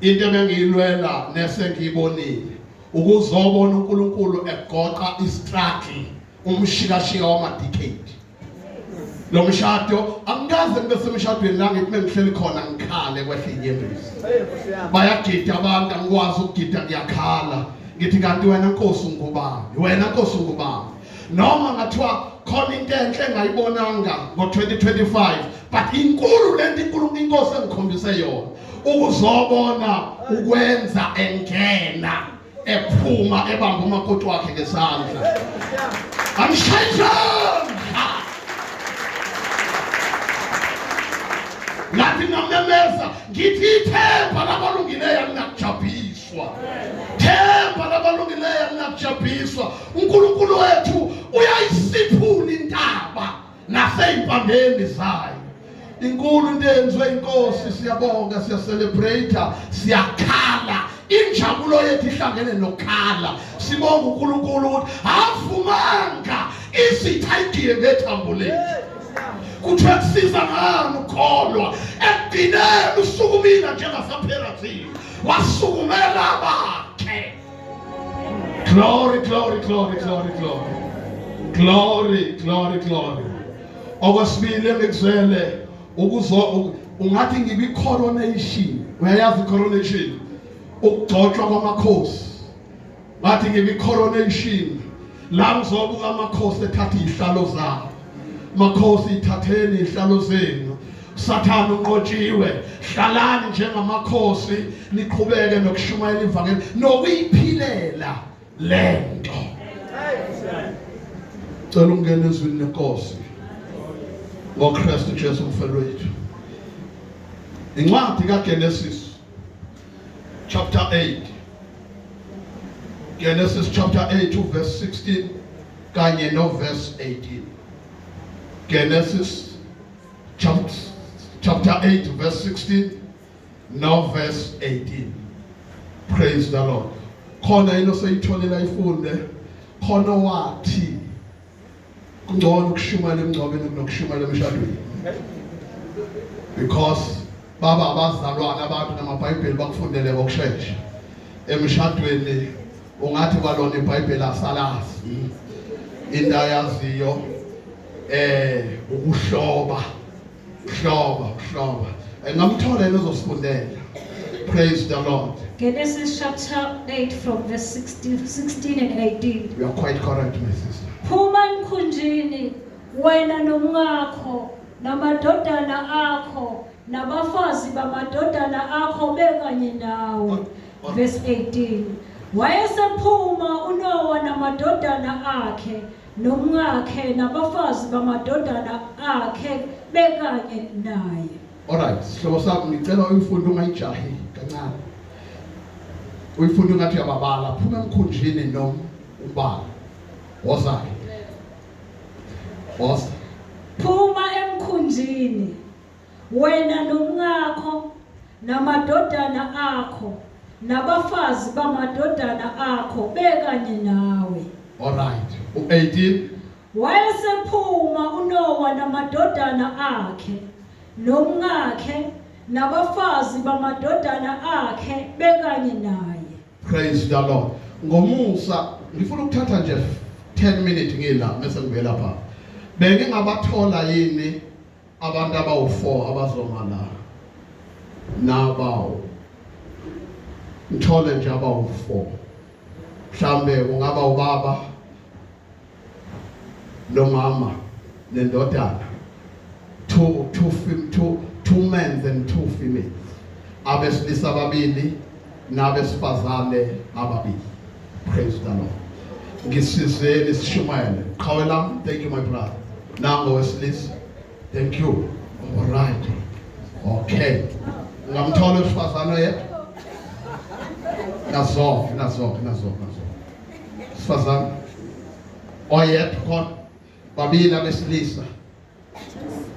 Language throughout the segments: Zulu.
Into ebengiyilwela nesengiyibonile ukuzobona uNkulunkulu egoqa istruggle umshikashika wama decade. Lo mshado angikaze ngibe semshadweni la ngithi mengihleli khona ngikhale kwehle inyembezi. Bayagida abantu angikwazi ukugida ngiyakhala. Ngithi kanti wena Nkosi ungubani? Wena Nkosi ungubani? Noma ngathiwa khona into enhle engayibonanga ngo-2025 but inkulu lento inkulu inkosi engikhombise yona ukuzobona ukwenza engena ephuma ebamba umakoti wakhe ngesandla amshaya isandla ngathi ngamemeza ngithi ithemba labalungileyo alinakujabhiswa themba labalungileyo alinakujabhiswa uNkulunkulu wethu uyayisiphula intaba naseyimpandeni zayo inkulu into eyenziwe inkosi siyabonga siyacelebrate siyakhala injabulo yethu ihlangene nokhala sibonga uNkulunkulu ukuthi avumanga isitha igiye ngethambo lethu kuthiwa kusiza ngani ukholwa ekugcineni usukumile njengasapherathini wasukumela abakhe Glory, glory, glory, glory, glory. Glory, glory, glory. Okwesibili engikuzwele ukuzo ungathi ngibi coronation. Uyayazi coronation? Ukugcotshwa kwamakhosi. Ngathi ngibi coronation. La ngizobuka amakhosi ethatha izihlalo zawo. Makhosi ithatheni izihlalo zenu. Sathane unqotshiwe. Hlalani njengamakhosi niqhubeke nokushumayela ivangeli nokuyiphilela lento. Cela ungene ezwini lenkosi ngoKristu Jesu umfelo wethu. Incwadi kaGenesis chapter 8 Genesis chapter 8 verse 16 kanye no verse 18 Genesis chapter 8 verse 16 no verse 18 Praise the Lord. Khona yini oseyitholela ifunde khona wathi kungcono ukushumayela emngcwabeni kunokushumayela emshadweni because baba abazalwane abantu namabhayibheli bakufundele ngokushesha emshadweni ungathi kwalona ibhayibheli asalazi into ayaziyo eh ukuhloba hloba hloba ngamthola yena ozosifundela praise the Lord. Genesis chapter 8 from verse 16, 16 and 18. You are quite correct, my sister. Phuma emkhunjini wena nomkakho namadodana akho nabafazi bamadodana akho bekanye nawe. Verse 18. Wayesephuma uNowa namadodana akhe nomkakhe nabafazi bamadodana akhe bekanye naye. Alright, sihlobo sami ngicela uyifunde ungayijahi kancane. Uyifunde ungathi uyababala, phuma emkhunjini nom umbala. Woza ke. Woza. Phuma emkhunjini wena nomkakho namadodana akho nabafazi bamadodana akho bekanye nawe. Alright. U-18 Wayesephuma uNowa namadodana akhe nomkakhe nabafazi bamadodana akhe bekanye naye. Praise the Lord. Ngomusa ngifuna ukuthatha nje 10 minutes ngila bese ngibuyela pha. Bengingabathola yini abantu abawu4 abazoma la? Nabawu. Ngithole nje abawu4. Mhlambe ungaba ubaba nomama nendodana two men and two females abesilisa ababili nabesifazane ababili. Praise the Lord. Ngisizeni sishumayele qhawe lami. Thank you, my brother. Nango wesilisa. Thank you. All right, okay. Ngamthola wesifazane yedwa. Nazo nazo nazo nazo sifazane oyedwa khona babili abesilisa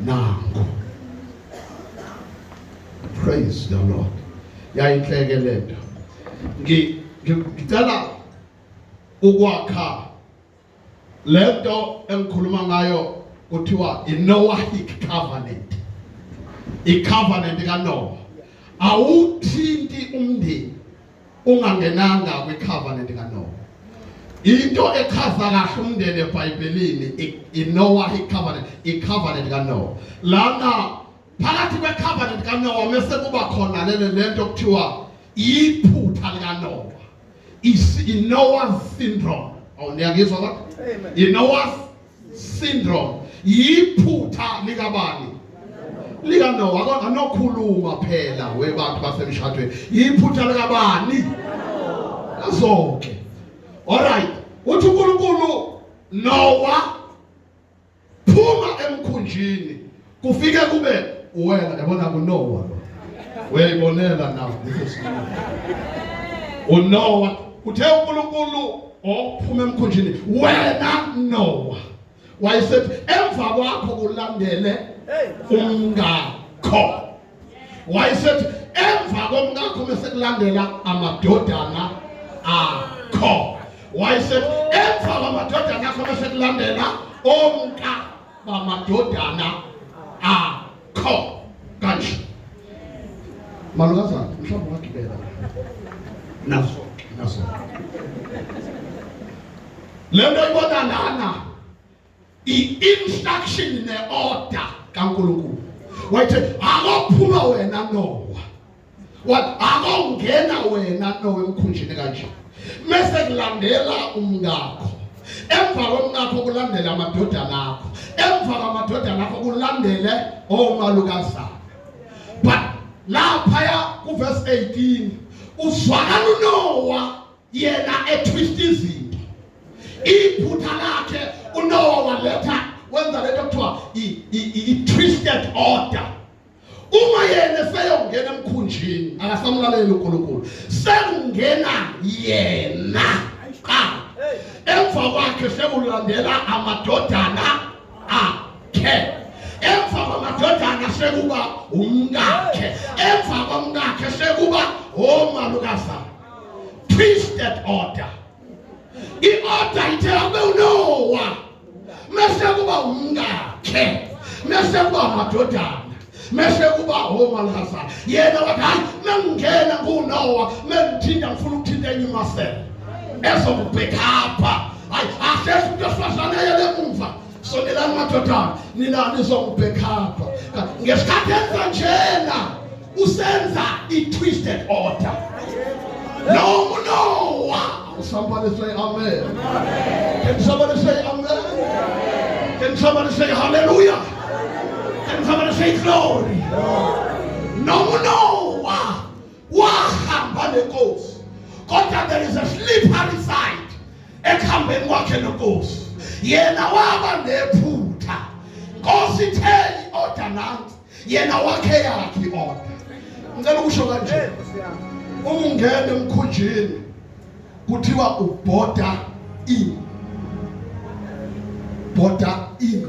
nango. Praise the Lord. Yayinhleke lento. Ngicela ukwakha lento engikhuluma ngayo kuthiwa iNoahic covenant, icovenant kaNoah. Awuthinti umndeni ungangenanga kwicovenant kaNoah. Into echaza kahle umndeni eBhayibhelini iNoah covenant, icovenant kaNoah. Lana phakathi kwecovenant kaNoah mase kuba khona lele lento kuthiwa iphutha likaNoah. I-Noah syndrome. Awu niyangizwa kodwa? I-Noah syndrome yiphutha likabani? LikaNoah. Kodwa nokhuluma phela webantu basemshadweni. Yiphutha likabani? Zonke. Alright. Uthi uNkulunkulu Noah phuma emkhunjini kufike kube wena yabona kuNoah lo uyayibonela now this is uNoah uthe uNkulunkulu ophuma emkhunjini wena Noah wayesethi emva kwakho kulandele umngakho wayesethi emva komkakho bese kulandela amadodana akho wayesethi emva kwamadodana akho bese kulandela omka bamadodana akho kanje malukazana mhlawumbe ungagibela nazo nazo le nto ibona lana i-instruction ne-order kaNkulunkulu wayethe akophuma wena Noah wathi akongena wena Noah emkhunjini kanje mese kulandela umkakho emva komkakho kulandele amadodana akho emva kwamadodana akho kulandele omalukazana but laphaya kuverse 18 uzwakala uNoah yena etwist izinto iphutha lakhe uNoah waletha wenza lento kuthiwa i-twisted order uma yena eseyongena emkhunjini akasamlaleli uNkulunkulu sekungena yena qala emva kwakhe sekulandela amadodana akhe emva kwamadodana sekuba umkakhe emva komkakhe sekuba omalukazana twisted order i-order ithe akube uNowa mese kuba umkakhe mese kuba amadodana mese kuba omalukazana yena wathi hayi mengingena nguNowa mengithinta ngifuna ukuthinta enye imasela ezokubhekapha hayi asheshe umuntu wesifazane ayele emuva sondelani madodana nina nizongibhekhapha ngesikhathi enza njena usenza i-twisted order noma uNowa somebody say amen can somebody say amen can somebody say hallelujah can somebody say glory noma uNowa wahamba nenkosi kodwa there is a slippery side ekuhambeni kwakhe nenkosi yena waba nephutha nkosi ithe i-order nansi yena wakhe yakhe i-order ngicela ukusho kanje uma ungena emkhunjini kuthiwa ubhoda in border in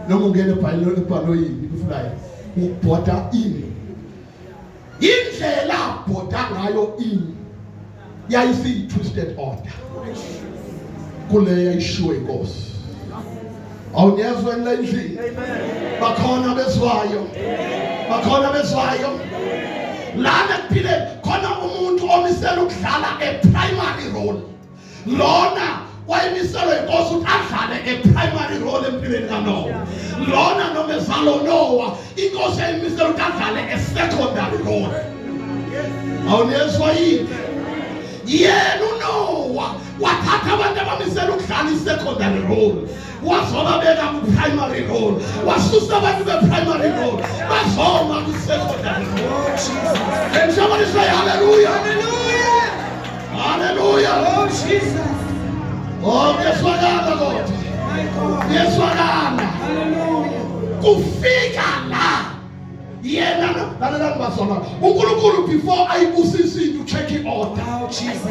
noma ungena ebhanoyini kufulayo ubhoda in indlela abhoda ngayo in yayisiyi-twisted order kule yayishiwo inkosi awuniyezwa le ndlini bakhona bezwayo bakhona bezwayo lana kuphileni khona umuntu omisela ukudlala a primary role lona wayemiselwe inkosi ukuthi adlale a primary role empilweni kaNowa lona noma ezalo Noah inkosi yayimisela ukuthi adlale a secondary role awunezwa yini yena uNowa wathatha abantu abamisela ukudlala i-secondary role wazobabeka ku-primary role wasusa abantu be-primary role bazoma kwi-secondary role can somebody say hallelujah Hallelujah. hallelujah Oh, Jesus. oh kuyeswakala kodwa My God. kuyeswakala Hallelujah. kufika la yena lalelani bazalwane uNkulunkulu before ayibusise into check i-order Oh, Jesus.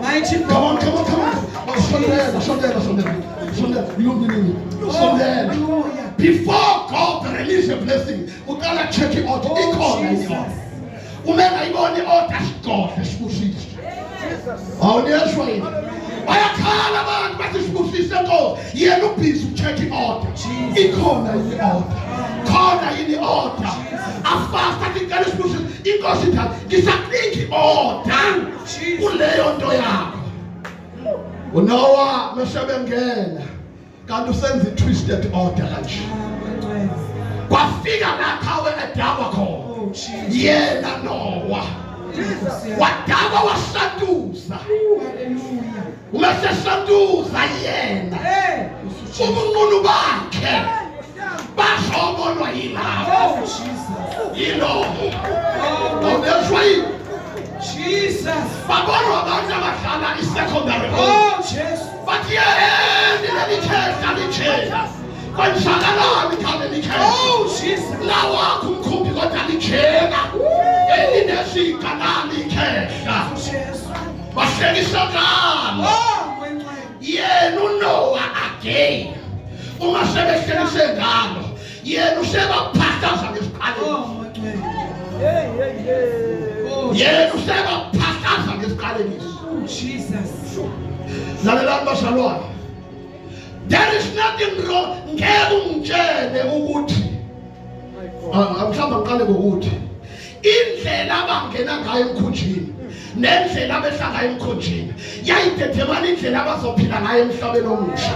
Mighty Come on, God. come on, come on. Oh, sondela, sondela, sondela. Sondela, lungi, sondela. Hallelujah. Before God release a blessing, uqala check i-order. Oh, Ikhona Jesus. i-order. Uma engayiboni i-order sigodle sibusise. Awuniyezwa yini? Bayakhala abantu bathi sibusise Nkosi. Yena ubhizi ucheck i-order. Ikhona yini i-order? Khona yini i-order? Afasta athi ngicela isibusiso. Inkosi ithi ngisakunika i-order kuleyo nto yakho. UNoah mesebengena kanti usenza i-twisted order kanje. Kwafika la qhawe edakwa khona. Oh, Jesus. Yena Noah wadakwa wasantuza. Hallelujah. Uma sesantuza yena Hey. ubunqunu bakhe bazobonwa yilabo Oh, Jesus. yilowo Oh, awunezwa yini Jesus. babonwa abantu abadlala i-secondary home Oh, Jesus. bathi yeheni leli khehla lijena kwenzakalani ngaleli khehla Oh, Jesus. lawakho umkhumbi kodwa lijena elineziga nali ikhehla Jesus. bahlekisa ngalo Oh, ngcwele. yena uNoah again uma sebehlelise ngalo yena usebaphahlaza ngesiqalekiso Oh, ngcwele. Oh, yena usebaphahlaza ngesiqalekiso Jesus. lalelani bazalwane there is nothing wrong ngeke ungitshele ukuthi mhlawumbe ngiqale ngokuthi indlela abangena ngayo emkhunjini nendlela abehla ngayo emkhunjini yayidedemana indlela abazophila ngayo emhlabeni omusha.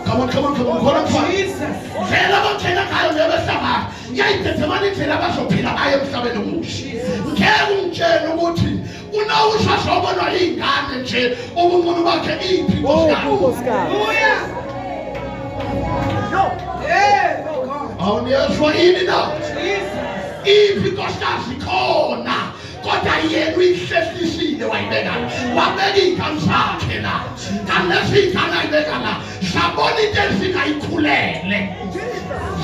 Come on, come on, come on, khona mfana. Jesus. Ndlela abangena ngayo nebehla ngayo yayidedemana indlela abazophila ngayo emhlabeni omusha. Ngeke ungitshele ukuthi unawushashobonwa iy'ngane nje ubunqunu bakhe iphi nkosikazi. Hallelujah. Hey, my God. Awuniyezwa yini na? Jesus. Iphi inkosikazi khona kodwa yena uyihlehlisile wayibeka wabeka iy'ngane zakhe la kanti lezi iy'ngane ayibeka la zabona into ezingayikhulele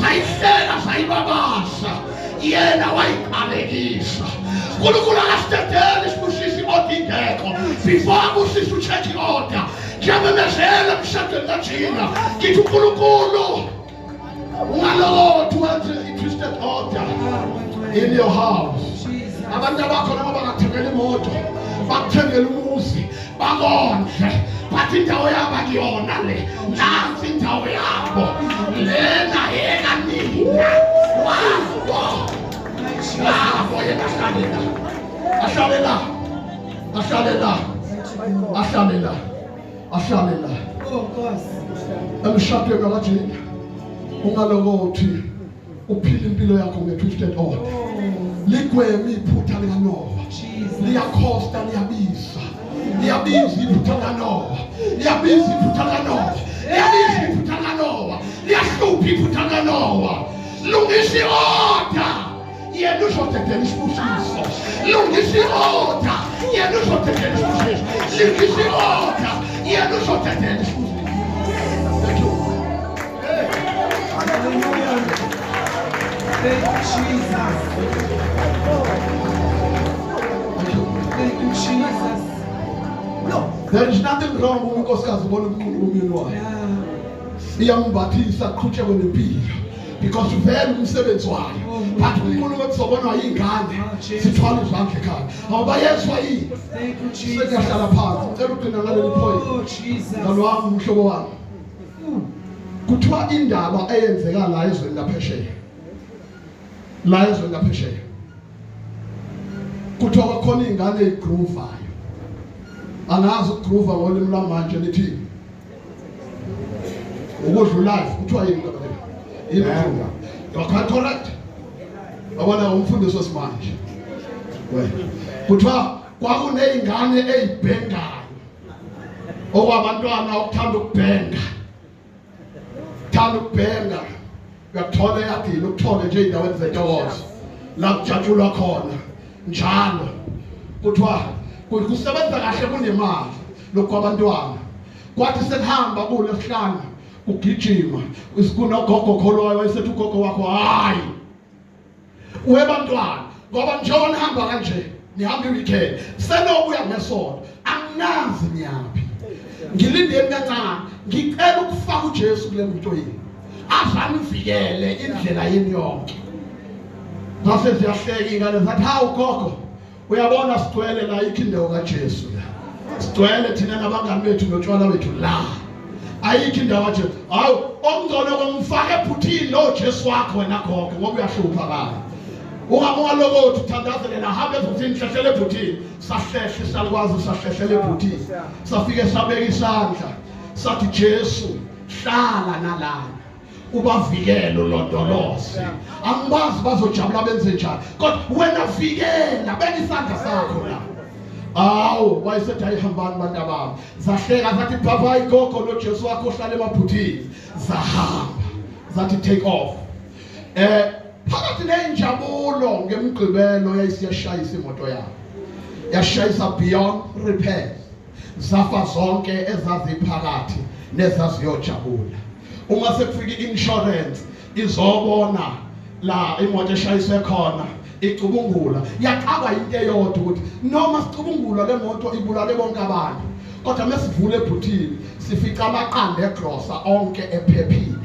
zayihleka zayibabasa yena wayiqalekisa. uNkulunkulu akasidedeli sibusise i-order ingekho. Before abusise u-check i-order. Ngiyamemezela emshadweni kaJina ngithi uNkulunkulu ungalokothi wenze i-twisted order in your house. Jesus. Abantu abakho noma bangakuthengela imoto bakuthengela umuzi bakondle bathi indawo yabo akuyona le nansi indawo yabo lena yekanina wabo wabo yena ahlale la ahlale la ahlale la ahlale la ahlale la. Oh, God. Emshadweni wakajina ungalokothi uphila impilo yakho nge-twisted order. Ligweme iphutha likaNoah. Jesus. Liyakhosta, liyabiza, liyabiza iphutha likaNoah, liyabiza iphutha likaNoah, liyabiza iphutha likaNoah, liyahlupha iphutha likaNoah. Lungisa i-order yena uzodedela isibusiso. Lungisa i-order yena uzodedela isibusiso. Lungisa i-order yena uzodedela isibusiso. Thank you. Hallelujah. Thank you, Jesus. Thank you. Thank you, Jesus. There is nothing wrong uma unkosikazi ubona umnqunu bomyeni wayo. Yeah. Iyambathisa aqhutshekwe nempilo because vele umsebenzi wayo. But umnqunu ekuzobonwa yingane sithwala izandla ekhaya. Awubayezwa yini? Thank you, Jesus. Sekuyahlala phansi. Ngicela ugcina ngaleli point. Oh, Jesus. Mngani wami, umhlobo wami. Kuthiwa indaba eyenzeka la ezweni laphesheya. La ezweni laphesheya. Kuthiwa kwakhona izingane ezigroovayo. Angazi ukugroova ngolimi lwamanje lithini. Ukudla life kuthiwa yini indaba le? Yini ukugroova? You are quite correct. Yabona umfundisi wesimanje. Wena. Kuthiwa kwakuneyingane ezibhengayo. Okwabantwana okuthanda ukubhenga. Thanda ukubhenga. Uyakuthola eyadini ukuthole nje endaweni zentokozo. La kujatshulwa khona njalo. Kuthiwa kusebenza kahle kunemali lokhu kwabantwana. Kwathi sekuhamba kulesihlanu kugijima kunogogo kholwayo wayesethi ugogo wakho hayi webantwana ngoba njengoba nihamba kanje nihamba i-weekend senobuya ngesonto anginazi niyaphi ngilindeni kancane ngicela ukufaka uJesu kule moto yenu azanivikele indlela yenu yonke. Zase ziyahleka ingane zathi hawu gogo uyabona sigcwele la ikho indawo kaJesu la sigcwele thina nabangani bethu notshwala bethu la ayikho indawo kaJesu. Hawu okungcono komfaka ephuthini lo Jesu wakho wena gogo ngoba uyahlupha baba. Ungamungalokothi uthandazele la hambe ebhuthini hlehlela ebhuthini. Sahlehle salukwazi sahlehlela ebhuthini. Safike sabeka isandla sathi Jesu hlala nalana. Ubavikele ulondoloze. Angibazi bazojabula benze njani. Kodwa wena vikela beka isandla sakho la. Awu wayesethi ayihambani bantabami. Zahleka zathi bye bye gogo noJesu wakho ohlala emabhuthini. Zahamba. Zathi take off. Phakathi nenjabulo ngemgqibelo yayisiyashayisa imoto yabo. Yashayisa beyond repair. Zafa zonke ezaziphakathi nezaziyojabula. Uma sekufika i-insurance izobona la imoto eshayiswe khona icubungula yaxakwa into eyodwa ukuthi noma sicubungula le moto ibulale bonke abantu kodwa mesivule ebhuthini sifica amaqanda egrosa onke ephephile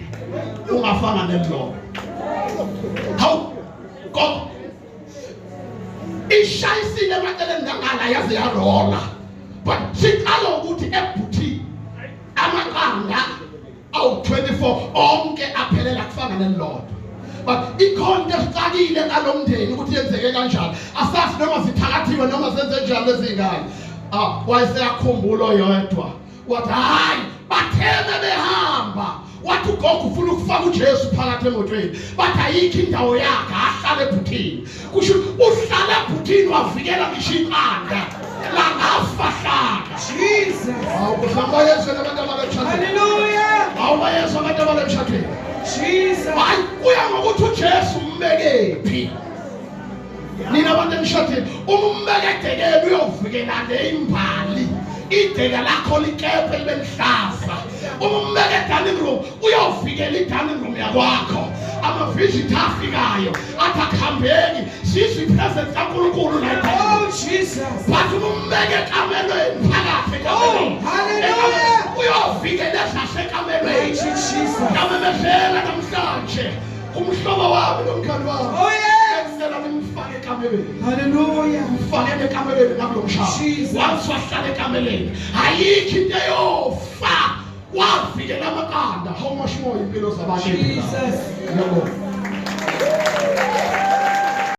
ungafana nelilodwa. Hawu gogo ishayisile emaceleni ngangala yaze yarola but siqala ukuthi ebhuthini amaqanda awu-24 onke aphelela kufana nelilodwa. But ikhona into esixakile ngalomndeni ukuthi yenzeke kanjani asazi noma zithakathiwe noma zenze njani lezingane. Wayeseyakhumbula oyedwa wathi hayi batheme behamba wathi ugogo ufuna ukufaka uJesu phakathi emotweni bathi ayikho indawo yakhe ahlale ebhuthini kusho uhlala ebhuthini wavikela ngisho iqanda langafahlaka. Jesus. Hawu kuhlamba Yesu nabantu abalemshadweni. Hallelujah. Hawu Yesu abantu abalemshadweni. Jesus. Hayi kuya ngokuthi uJesu umbekephi. Nina abantu emshadweni uma umbeke edekeni uyovikela le imbali. Ideka lakho likephe libe lihlaza. Uma umbeke e-dining room uyovikela i-dining room yakwakho. Ama-visitor afikayo athi akuhambeki sizwe i-presence kaNkulunkulu la e-dining room. Oh Jesus. But uma umbeke ekamelweni phakathi ekamelweni. Oh, hallelujah. Uyovikela esasekamelweni. Thank you Jesus. Ngamemezela namhlanje umhlobo wami nomkhani wami. Oh yes. Ngicela nimfake ekamelweni. Hallelujah. Mfakele ekamelweni nakulo mshado. Jesus. Once wahlala ekamelweni ayikho into eyofa wavikela amaqanda. How much more impilo zabantu. Jesus. Ngiyabonga.